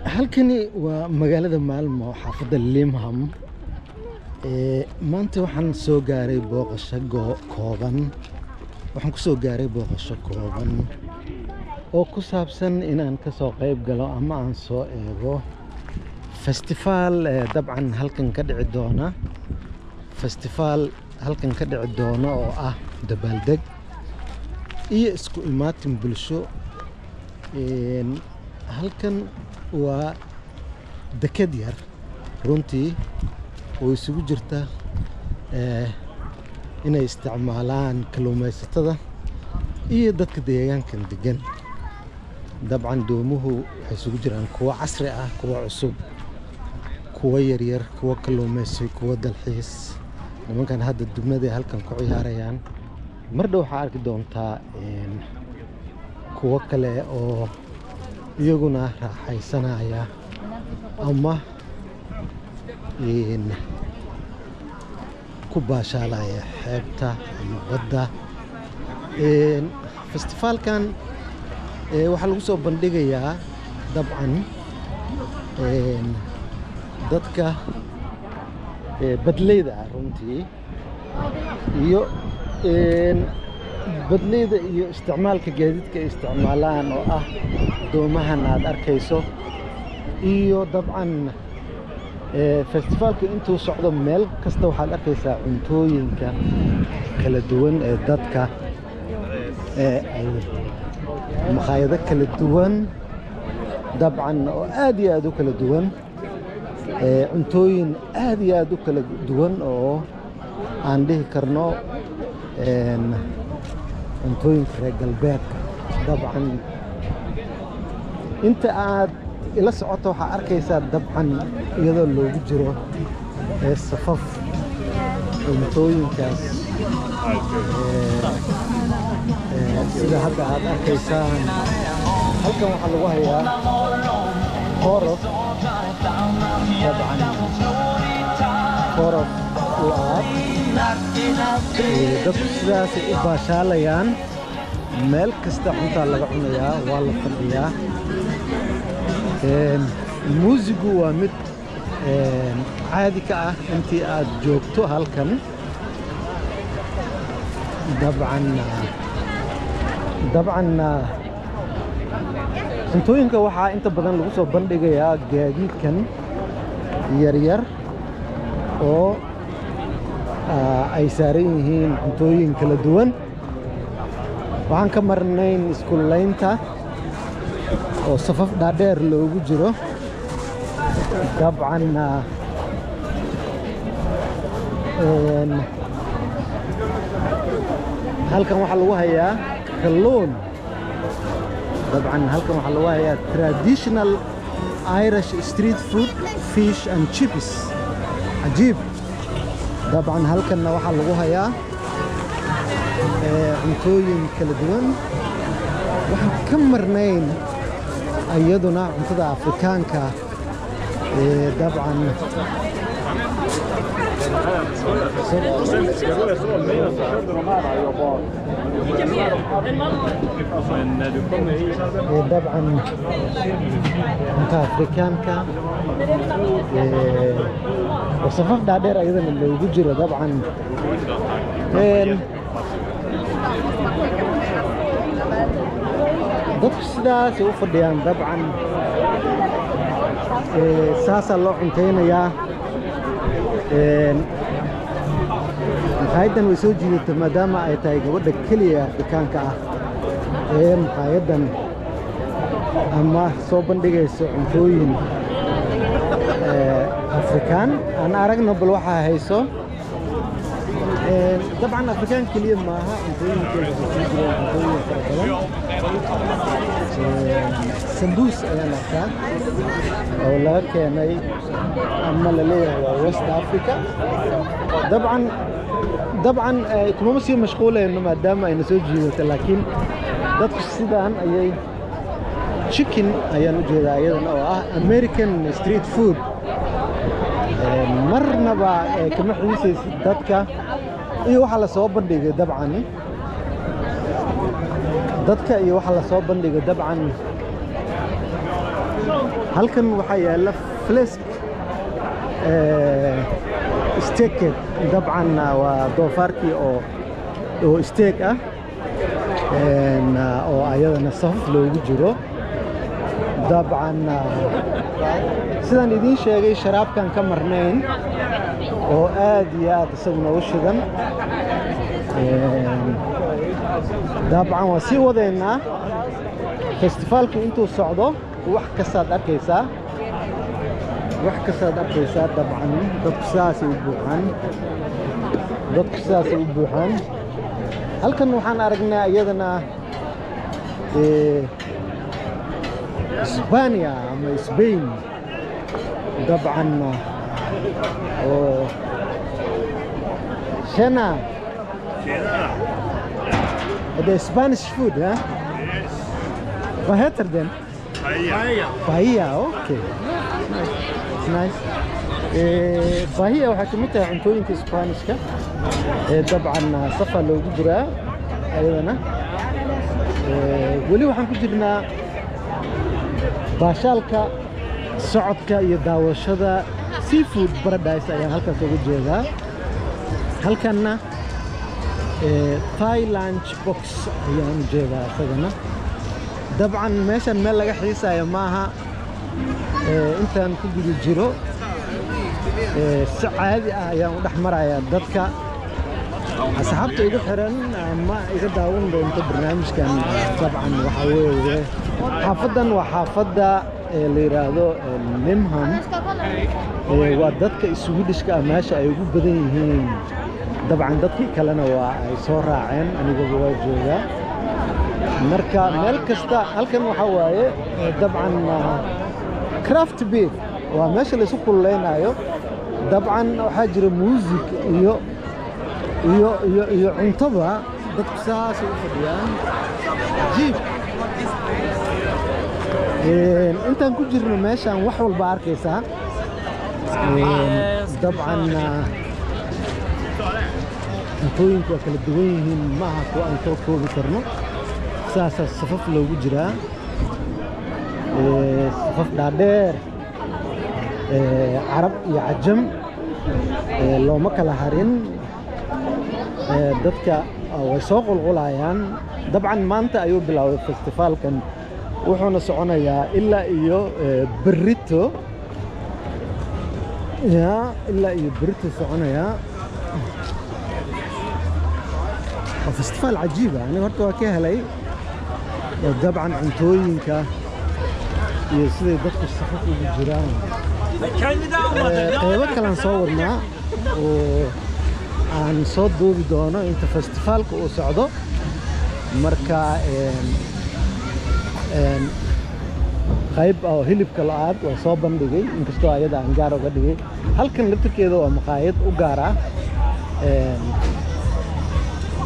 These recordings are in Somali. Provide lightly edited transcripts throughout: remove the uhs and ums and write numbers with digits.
Halkani waa magaalada Malmo, xaafadda Limhamn. Maanta waxaan soo gaaray booqasho kooban. Waxaan ku soo gaaray booqasho kooban oo ku saabsan inaan ka soo qayb galo ama aan soo eego festival dabcan halkan ka dhici doona, festival halkan ka dhici doona oo ah dabaaldeg iyo isku imaatin bulsho. Halkan waa deked yar runtii oo isugu jirta inay isticmaalaan kalluumaysatada iyo dadka deegaankan degan. Dabcan doomuhu waxay isugu jiraan kuwo casri ah, kuwo cusub, kuwo yaryar, kuwo kalluumaysi, kuwo dalxiis. Nimankan hadda dubnaday halkan ku ciyaarayaan. Mar dhow waxaa arki doontaa kuwo kale oo iyaguna raaxaysanaya ama ku baashaalaya xeebta ama badda. Festivaalkan waxaa lagu soo bandhigayaa dabcan dadka badleyda ah runtii iyo badleyda iyo isticmaalka gaadiidka ay isticmaalaan oo ah doomahan aad arkayso. Iyo dabcan festivaalka intuu socdo meel kasta waxaad arkaysaa cuntooyinka kala duwan ee dadka ee ay makhaayado kala duwan dabcan oo aad iyo aad u kala duwan, cuntooyin aad iyo aad u kala duwan oo aan dhihi karno cuntooyinka reer galbeedka. Dabcan inta aad ila socoto waxaa arkaysaa dabcan iyadoo loogu jiro safaf cuntooyinkaas, sida hadda aad arkaysaan. Halkan waxaa lagu hayaa korv, dabcan korv laab. Dadku sidaasay u baashaalayaan. Meel kasta cuntaa laga cunayaa, waa la fadhiyaa. Muusigu waa mid caadi ka ah intii aad joogto halkan. Dabcan cuntooyinka waxaa inta badan lagu soo bandhigayaa gaadiidkan yaryar oo ay saaran yihiin cuntooyin kala duwan. Waxaan ka marnayn iskuulaynta oo safaf dhaadheer loogu jiro. Dabcan halkan waxaa lagu hayaa kalluun. Dabcan halkan waxaa lagu hayaa traditional Irish street food, fish and chips, cajiib. Dabcan halkanna waxaa lagu hayaa cuntooyin kala duwan. Waxaan ka marnayn iyaduna cuntada Afrikaanka ee dabcan De här jag bara. Men när du kommer hit Dabcan cunta Afrikaanka oo safaf dhaadheer ayadana loogu jiro. Dabcan dadku sidaasay u fadhiyaan. Dabcan saasaa loo cuntaynayaa. Maqaayaddan way soo jiidatay maadaama ay tahay gabadha keliya Afrikaanka ah ee maqaayaddan ama soo bandhigayso cuntooyin Afrikaan. Aan aragno bal waxaa hayso. Dabcan Afrikaan keliya maaha, cuntooyinkeeda waxay soo jireen cuntooyin fara badan. Sambuus ayaan arkaa oo laga keenay ama la leeyahay waa West Africa. Dabcan kumama sii mashquulayno maadaama ayna soo jiidatay, laakiin dadku sidaan ayay. Chicken ayaan u jeedaa iyadana oo ah American street food. Marnaba kama xiisaysid dadka iyo waxa la soo bandhigay. Dabcan dadka iyo waxa la soo bandhigay dabcan. Halkan waxaa yaalla fläsk steket. Dabcan waa doofaarkii oo steak ah oo ayadana safaf loogu jiro. Dabcan sidaan idiin sheegay, sharaabkan ka marnayn oo aad iyo aad isaguna u shidan. Dabcan waa sii wadaynaa. Festifaalku intuu socdo wax kastaad arkaysaa, wax kastaad arkaysaa. Dabcan dadku sidaasay u buuxaan, dadku sidaasay u buuxaan. Halkan waxaan aragnaa iyadana Isbaniya ama Spain dabcan oo. Tjena! Det är Spanish food, ja? Yes. Vad heter den? Paella. Paella, okay. Nice. It's nice. Paella waxay ka mid tahay cuntooyinka Isbaanishka ee dabcan safa loogu jiraa ayadana. Weli waxaan ku jirnaa baashaalka, socodka iyo daawashada. Seafood Paradise ayaan halkaas uga jeedaa. Halkanna Thai Lunch Box ayaan u jeedaa isagana. Dabcan meeshan meel laga xiisaayo maaha. Intaan ku guda jiro si caadi ah ayaan u dhex marayaa dadka. Asxaabta igu xiran ama iga daawan doonto barnaamijkan, dabcan waxaa weeye xaafaddan waa xaafadda la yidhaahdo Limhamn. Waa dadka Swedishka ah meesha ay ugu badan yihiin. Dabcan dadkii kalena waa ay soo raaceen, anigaba waa joogaa. Marka meel kasta halkan waxaa waaye dabcan craft beer, waa meesha la isu kululeynayo. Dabcan waxaa jira muusig iyo cuntoba. Dadku saasay u fadhiyaan. Cajiib. Intaan ku jirno meeshaan wax walba arkaysaa. Dabcan cuntooyinku waa kala duwan yihiin, ma aha kuwa aan soo koobi karno. Saasaa safaf loogu jiraa, safaf dhaadheer. Carab iyo cajam looma kala harin. Dadka way soo qulqulayaan. Dabcan maanta ayuu bilaabay festifaalkan, wuxuuna soconayaa ilaa iyo berrito ya, ilaa iyo berrito soconayaa. Waa festifaal cajiiba. Aniga horta waa ka helay oo dabcan cuntooyinka iyo siday dadku safaf ugu jiraan. Qeybo kalaan soo wadnaa oo aan soo duubi doono inta festifaalka uu socdo. Marka qayb oo hilibka lo'aad waa soo bandhigay, inkastoo ayada aan gaar uga dhigay. Halkan laftirkeeda waa maqaayad u gaar ah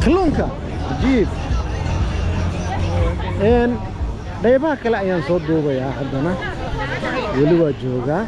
kalluunka. Cajiib. Qaybaha kale ayaan soo duubayaa haddana. Weli waa joogaa.